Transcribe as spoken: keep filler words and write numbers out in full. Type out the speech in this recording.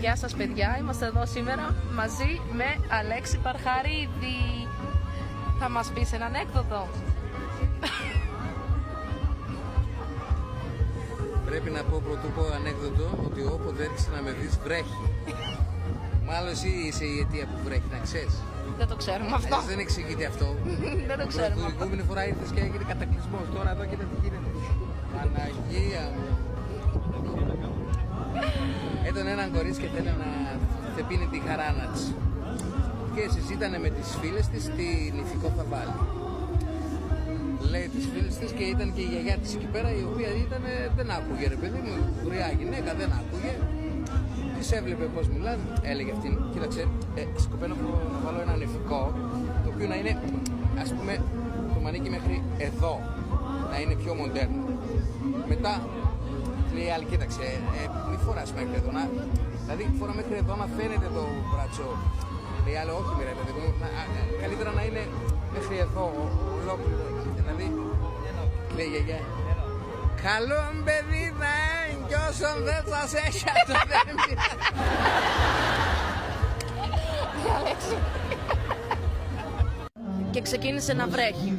Γεια σας, παιδιά. Είμαστε εδώ σήμερα μαζί με Αλέξη Παρχαρίδη. Θα μας πεις ένα ανέκδοτο? Πρέπει να πω, πρωτού πω ανέκδοτο, ότι όποτε έρχεσαι να με δεις, βρέχει. Μάλλον εσύ είσαι η αιτία που βρέχει, να ξέρεις. Δεν το ξέρουμε αυτό. Αλλιώς δεν εξηγείται αυτό. Δεν το ξέρουμε αυτό. Την προηγούμενη φορά ήρθες και έγινε κατακλυσμός. Τώρα εδώ κοίτα τι γίνεται. Παναγία μου. Έτον έναν κορίτσι και θέλει να θεπίνει τη χαρά να της. Και συζήτανε με τις φίλες της τι νηφικό θα βάλει. Λέει τις φίλες της και ήταν και η γιαγιά της εκεί πέρα, η οποία ήταν, δεν άκουγε, ρε παιδί μου, γριά γυναίκα, δεν άκουγε. Τις έβλεπε πώς μιλάνε, έλεγε αυτήν: «Κοίταξε, ε, σκοπεύω να βάλω ένα νηφικό, το οποίο να είναι, ας πούμε, το μανίκι μέχρι εδώ, να είναι πιο μοντέρνο». Μετά λέει η άλλη: «Κοίταξε, ε, μη φοράς μέχρι εδώ, να, δηλαδή, φορά μέχρι εδώ να φαίνεται το μπράτσο». Λέει η άλλη: «Όχι, μωρέ, παιδί μου, να, α, α, καλύτερα να είναι μέχρι εδώ, ο-, ολόκληρο». Δηλαδή, λέει η γιαγιά: «Καλό, παιδί, θα είναι, κι όσο δεν θα σε έχει, αυτό δεν πειράζει». Και ξεκίνησε να βρέχει.